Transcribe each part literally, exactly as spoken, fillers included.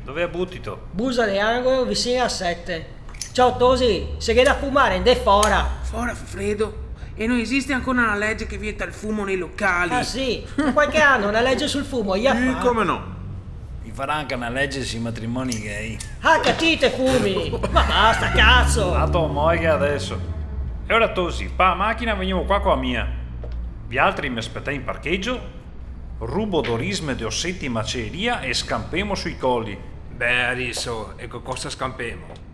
Dove la butito? Busa de angolo, visin a sete. Ciò, tosi, se ghe da fumare, ndè fora. Fora fa fredo. E no esiste ancora na lege che vieta el fumo nei locali. Ah, sì? Tra qualche ano na lege sul fumo i la fa. Sì, come no? I farà anca na lege sui matrimoni gay. Ah, catite fumi! Ma basta, cazo! A to moglie adeso. E ora, tosi, pa a machina, vegnemo qua co a mia. Vialtri me spetè in parchegio, rubo do risme de oseti in maceria e scampemo sui coli. Beh, ariso, e co cosa scampemo?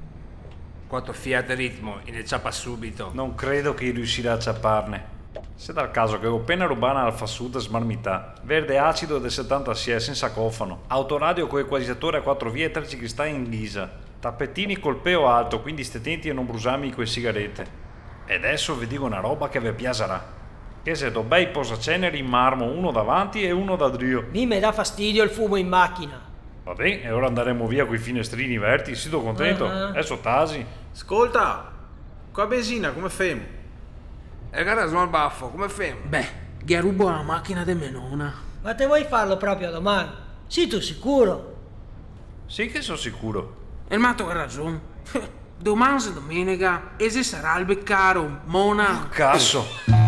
Quatro Fiat Ritmo, i ne ciapa subito. No credo che i riusirà a ciaparne. Se dà el caso che go pena rubà na Alfa Sud smarmità, verde acido del setantasiè, sensa cofano, autoradio co equalizatore a quatro vie e tredici cristai in ghisa, tapetini col peo alto, quindi sté tenti a no brusarme co e sigarete. E deso ve digo na roba che ve piasarà. Ghe xe do bei posaceneri in marmo, uno davanti e uno da drio. Mi me dà fastidio el fumo in machina. Va ben, e ora andaremo via coi finestrini verti, sito contento? Ah. Deso tasi. Scolta, co a benzina come femo? E ga rason el bafo, come femo? Beh, ghe rubo la machina de me nona. Ma te vol farlo proprio doman? Sito sicuro? Sì che so sicuro. El mato ga rason. Doman xe domenega e xe sarà el becaro, mona. Oh, caso.